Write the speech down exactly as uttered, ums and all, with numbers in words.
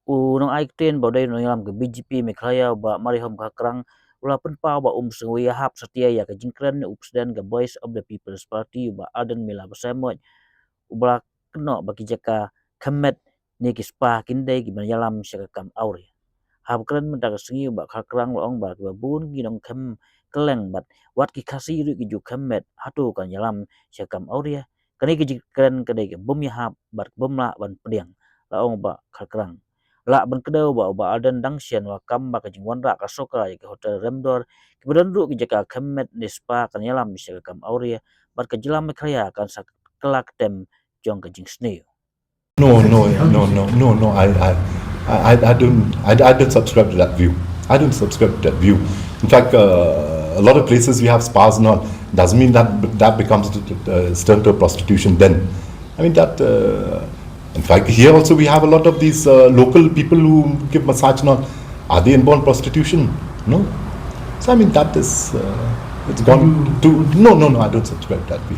U nongai ktien ba u dei u nongïalam ka B J P Meghalaya, u Bah Marihom Kharkrang, u la pynpaw ba um sngew ïahap satia ïa ka jingkren u President ka Voice of the People's Party, u Bah Ardent Miller Basaiawmoit, u ba la kynnoh ba ki jaka khem met ne ki spa kin dei ki ban ïalam sha ka kam awria. Haba kren mynta ka sngi, u Bah Kharkrang u la ong ba kiba bun ki nongkhem kylleng bad wat ki Khasi ruh ki ju khem met, hato kan ïalam sha ka kam awria? Kane ka jingkren ka dei ka bym ïahap bad ka bym lah ban pdiang, la ong u Bah Kharkrang. Lah ban kdew ba u Bah Ardent dang shen u la kam ba ka jingwanrah ka sorkar ïa ka Hotel Remdor, kiba don ruh ki jaka khem met ne spa, kan ïalam sha ka kam awria, bad ka jylla Meghalaya kan sa kylla ktem jong ka jingsniew. No, no, no, no, no, no. I, I, I, I don't, I, I don't subscribe to that view. I don't subscribe to that view. In fact, uh, a lot of places we have spas and all. Doesn't mean that that becomes uh, turned to prostitution then. I mean that. Uh, in fact, here also we have a lot of these uh, local people who give massage and all. Are they inborn prostitution? No. So I mean that is uh, it's gone to no, no, no. I don't subscribe to that view.